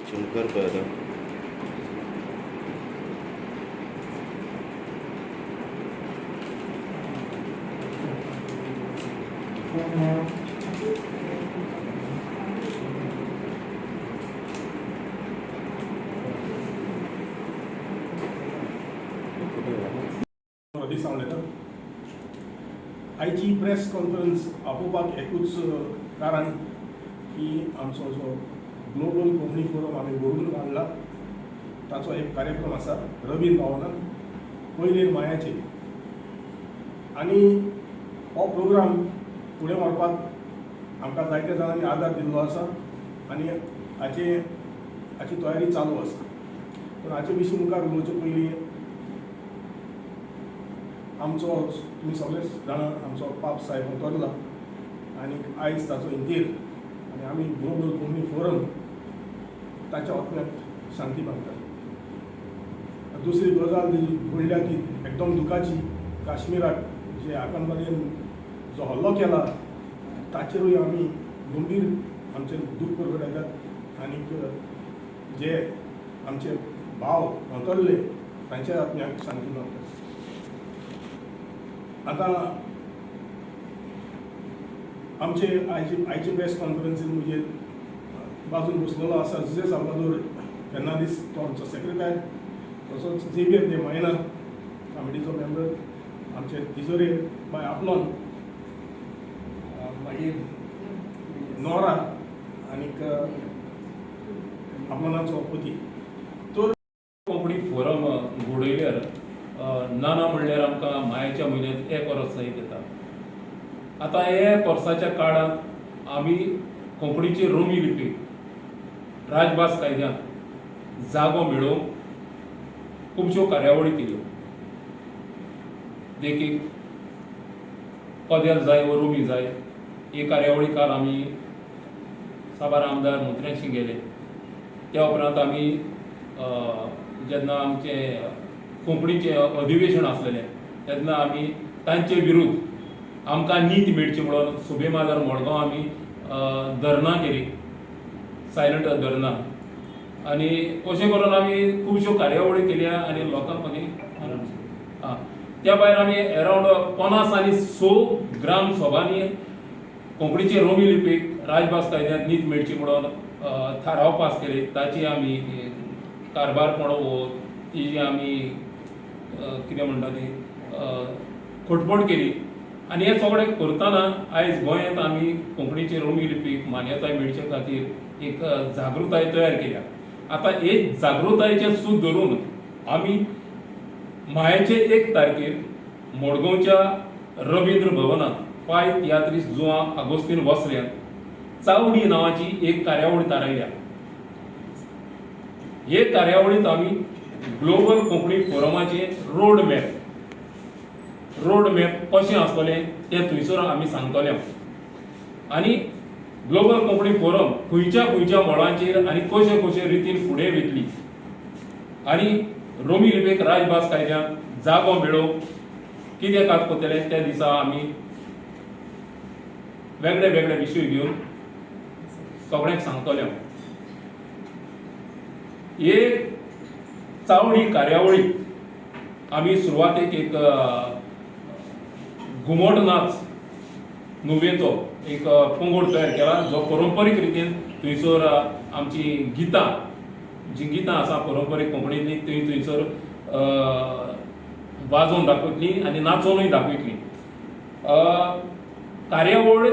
चमकर पळय आतां. प्रदीप उलयता. आयची प्रेस कॉन्फरन्स आपोवपाक एकूच कारण की आमचो जो ग्लोबल कोंकणी फोरम आमी घडोवन हाडला, ताचो एक कार्यक्रम आसा रवींद्र भवनान पयलीं मायाचे आनी हो प्रोग्राम फुडें व्हरपाक आमकां जायत्या जाणांनी आदार दिल्लो आसा आनी हाची तयारी चालू आसा. पूण हाचे विशीं मुखार उलोवचे पयलीं, आमचो, तुमी सगळे जाणा, आमचो पाप साहेब अंतरला आनी आयज ताचो इंतेर आनी आमी ग्लोबल कोंकणी फोरम ताच्या आत्म्याक शांती मागतात. दुसरी गजाल जी घडल्या ती एकदम दुखाची. काश्मिराक जे आतंकवादीन जो हल्लो केला, ताचेरूय आमी गंभीर आमचें दूख परगटायतात आनीक जे आमचे भाव अंतरले, तांच्या आत्म्याक शांती मागतात. आतां आमचे आयचे प्रेस कॉन्फरन्सीन म्हजे बाजून बसलेलो आसा जुजे साल्वादोर फेर्नांदीस, तो आमचो सेक्रेटर, तसोच झेवियर दे मायना, कमिटीचो मेंबर, आमचे तिजोरेर बाय आपलोन, मागीर नोरा आनीक आपलोनाचो पती तर. कोंकणी फोरम घडयल्यार ना ना म्हणल्यार आमकां मायाच्या म्हयन्यांत एक वर्स जायत येता. आतां एक वर्साच्या काळांत आमी कोंकणीची रोमी लिपी राजभास कायद्यांत जागो मेळोवंक खुबश्यो कार्यावळी केल्यो. देखीक, कदेल जाय वो रोमी जाय ही कार्यावळी काल आमी साबार आमदार मंत्र्यांशी गेले. त्या उपरांत आमी जेन्ना आमचें कोंकणीचें अधिवेशन आसलेलें, तेन्ना आमी तांचे विरुद्ध आमकां नीत मेळची म्हणून सुबे माजार मडगांव आमी धरणां केली, सायलंट धरणां. आनी अशें करून आमी खुबश्यो कार्यावळी केल्या आनी लोकां मदीं आं त्या भायर आमी एरावंड 56 ग्राम सभांनी कोंकणीचे रोमी लिपीक राजभास कायद्यांत नीत मेळची म्हणून थाराव पास केले. ताची आमी कारभारपण वो ती आमी कितें म्हणटा ती खटपट केली. आनी हें सगळें करतना आयज गोंयांत आमी कोंकणीचे रोमी लिपीक मान्यताय मेळचे खातीर एक जागृताय तयार केल्या. आतां हे जागृतायेचें सूत धरून आमी मायाचे 1 तारखेर मडगांवच्या रवींद्र भवनांत पाय तियात्रीस जुआं आगोस्तीन वसऱ्यांत चावडी नांवाची एक कार्यावळ थारायल्या. हे कार्यावळींत आमी ग्लोबल कोंकणी फोरमाचे रोड मॅप कशें आसतलें तें थंयसर आमी सांगतले आनी ग्लोबल कोंकणी फोरम खंयच्या खंयच्या मळांचेर आनी कशे कशे रितीन फुडें वयतली आनी रोमी लिपीक राजभास कायद्यांत जागो मेळोवंक कितें कात करतले, त्या दिसा आमी वेगळे वेगळे विशय घेवन सगळ्यांक सांगतले. एक चावडी कार्यावळीक आमी सुरवातेक एक घुमट नाच नुवेचो एक पंगड तयार केला, जो परंपरीक रितीन थंयसर आमची गितां, जीं गितां आसा परंपरीक कोंकणींतलीं, ती थंयसर वाजोवन दाखयतली आनी नाचोवनूय दाखयतली. कार्यावळ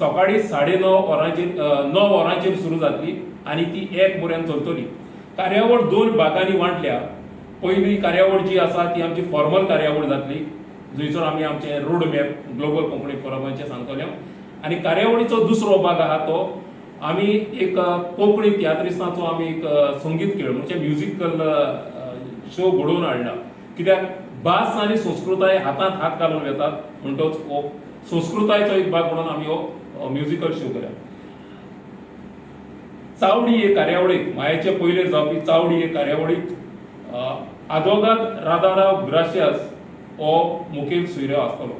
सकाळी 9:30 वरांचेर, 9 वरांचेर सुरू जातली आनी ती 1 पर्यंत चलतली. कार्यावळ दोन भागांनी वांटल्या. पयली कार्यावळ जी आसा ती आमची फॉर्मल कार्यावळ जातली, जंयसर आमी आमचे रोड मॅप ग्लोबल कोंकणी फोरमाचें सांगतले आनी कार्यावळीचो दुसरो भाग आहा तो आमी एक कोंकणी तियात्रिस्तांचो आमी एक संगीत खेळ म्हणजे म्युजिकल शो घडोवन हाडला. कित्याक भास आनी संस्कृताय हातांत हात घालून वेतात, म्हणटच हो संस्कृतायेचो एक भाग म्हणून आमी हो म्युजिकल शो केला. चावडी हे कार्यावळीक, मायाचे पयले जावपी चावडी हे कार्यावळीक आदोगाद राधाराव ग्राशियास हो मुखेल सोयरो आसतलो.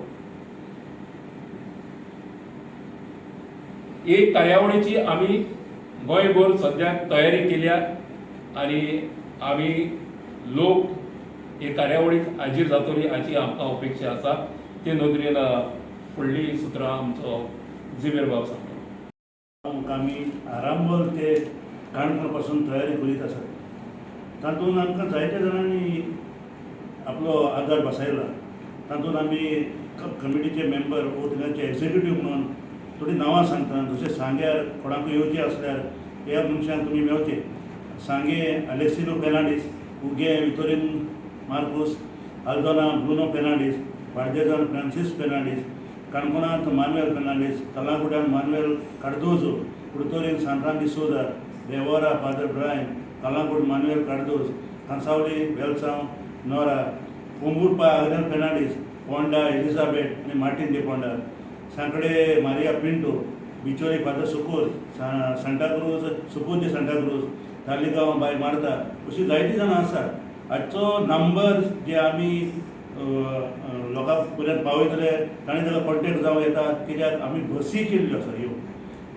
एक कार्यावळीची आमी गोंयभर सद्याक तयारी केल्या आनी आमी लोक हे कार्यावळीक हाजीर जातली हाची आमकां अपेक्षा आसा. ते नदरेन फुडलीं सुत्रां आमचो झिबेर बाब सांगता. आमी आरांबोल ते काणकोण पासून तयारी करीत आसात. तातूंत आमकां जायत्या जाणांनी आपलो आदार बसयला. तातूंत आमी कमिटीचे मेंबर वो थंयचे एक्झिक्युटीव म्हणून थोडीं नांवां सांगता. जशें सांग्यार कोणाकूय येवचें आसल्यार ह्या मनशांक तुमी मेळचे. सांगे आलेसिनो फेर्नांडीस, उगें वितोरीन मार्कूस, आल्दोना ब्रुनो फेर्नांडीस, बार्देजान फ्रांसीस फेर्नांडीस, काणकोणांत मानुएल फेर्नांडीस, कलांगुटान मानुएल कार्दोजो, कुडतोरीन सांतान डिसोजा, देवोरा Father Brian, Calangute Manuel Cardoz, Cansaulim Velsao Nora, Pomburpa Agnel Fernandes, Ponda Elizabeth आनी Martin de Ponda, Sanquelim Maria Pinto, Bicholim father Sukur, Santacruz Sukur de Santacruz, Taleigao बाय Marta, अशीं जायतीं जाणां आसात. हाचो नंबर जे आमी लोकां पर्यंत पावयतले ताणें ताका कॉन्टेक्ट जावं येता, कित्याक आमी बसी केल्ल्यो आसा ह्यो.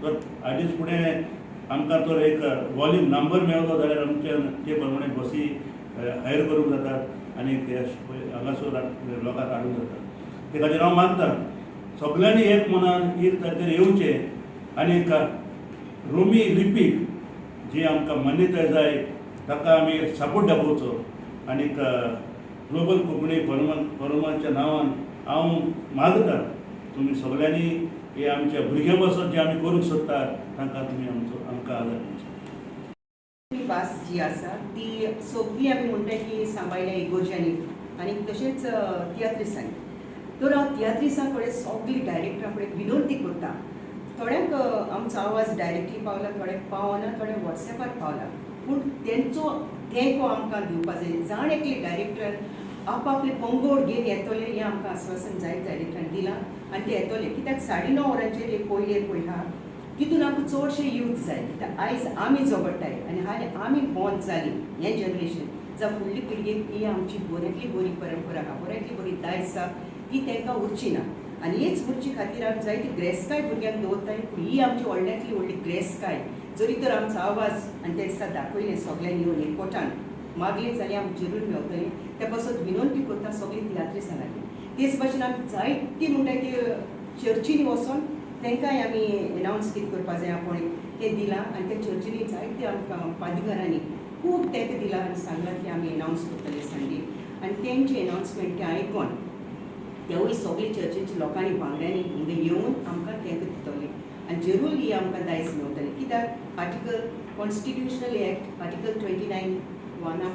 तर हाजेच फुडें आमकां तर एक वॉल्यूम नंबर मेळ्ळो जाल्यार आमच्या ते प्रमाणे बसी हायर करूंक जातात आनी हांगासर लोकांक हाडूंक जाता. ते खातीर हांव मागता सगल्यांनी एक मनान एक तारखेर येवचें आनी रोमी लिपीक जी आमकां मान्यताय जाय ताका आमी सपोर्ट दाखोवचो. आनीक ग्लोबल कोंकणी फोरमाच्या नांवान हांव मागता तुमी सगल्यांनी हे आमच्या भुरग्यां पासत जे आमी करूंक सोदतात तांकां तुमी आमचो आमकां आदार दिवचो. भास जी आसा ती सगळी आमी म्हणटा की सांबाळ्ळ्या इगोर्जांनी आनी तशेंच तियात्रिसांनी. तर हांव तियात्रिसां कडेन सगळीं डायरेक्टरा कडेन विनंती करता. थोड्यांक आमचो आवाज डायरेक्टली पावला, थोड्यांक पावना, थोड्यांक वॉट्सॅपार पावला, पूण तेंचो तेंको आमकां दिवपा जाय. जाण एकले डायरेक्टरान आपआपले पंगड घेवन येतले हें आमकां आस्वासन जायत डायरेक्टरान दिलां आनी ते येतले. कित्याक 9:30 वरांचेर एक पयलेर पळय आहा तितून आमकां चडशे यूथ जाय. कित्याक आयज आमी झगडटाय आनी हालीं आमी बॉन जालीं हें जनरेशन जावं फुडली पिळगेक ही आमची बऱ्यांतली बरी परंपरा आहा, बऱ्यांतली बरी दायज आसा, ती तांकां उरची ना. आनी हीच उरची खातीर आमी जायती ग्रेसकाय भुरग्यांक दवरताय, पूण ही आमची व्हडल्यांतली व्हडली ग्रेसकाय जरी तर आमचो आवाज आनी ते दिसा दाखयलें सगल्यांनी येवन एकवटान मागलें जाल्यार आमकां जरूर मेवतलें. त्या पासत विनंती करता सगळीं तियात्रिसां लागीं. तेच भाशेन आमी जायती म्हणटा की चर्चींनी वचोन तांकांय आमी एनावन्स कितें करपा जाय आपोण तें दिलां आनी त्या चर्चींनी जायते आमकां पादीगारांनी खूब तेंको दिला आनी सांगलां की आमी एनावन्स करतले संडे. आनी तेंचें एनावन्समेंट तें आयकोन तेवूय सगळे चर्चीच्या लोकांनी बांगड्यांनी हिंगा येवन आमकां तेंको दितले आनी जरूर ही आमकां दायज मेवतलें. कित्याक आर्टिकल कॉन्स्टिट्युशनल एक्ट आर्टिकल 29(1)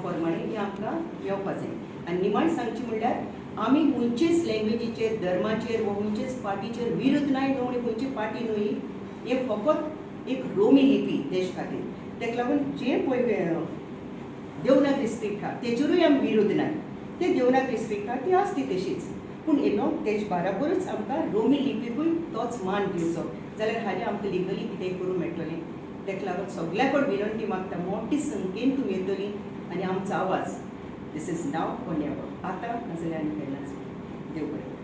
प्रमाणे हें आमकां मेवपा जाय. आनी निमाण सांगचें म्हणल्यार आमी खंयचेच लँग्वेजीचेर, धर्माचेर वा खंयचेच पार्टीचेर विरुद्ध नाय, न्हू खंयची पार्टी न्हय, हें फकत एक रोमी लिपी देश खातीर. ताका लागून जें पळय देवनागरी स्क्रिप्ट आहा तेजेरूय आमी विरुद्ध नाय, ते देवनागरी स्क्रिप्ट आहा ती आसती तशीच, पूण येनो तेज बाराबरूच आमकां रोमी लिपीकूय तोच मान दिवचो जाल्यार हाजें आमकां लिगली कितेंय करूंक मेळटलें. ताका लागून सगल्या कडेन विनंती मागता मोठी संख्येन तुमी येतली आनी आमचो आवाज this is now or never, आतां नाजाल्यार आनी केन्नाच. देव बरें.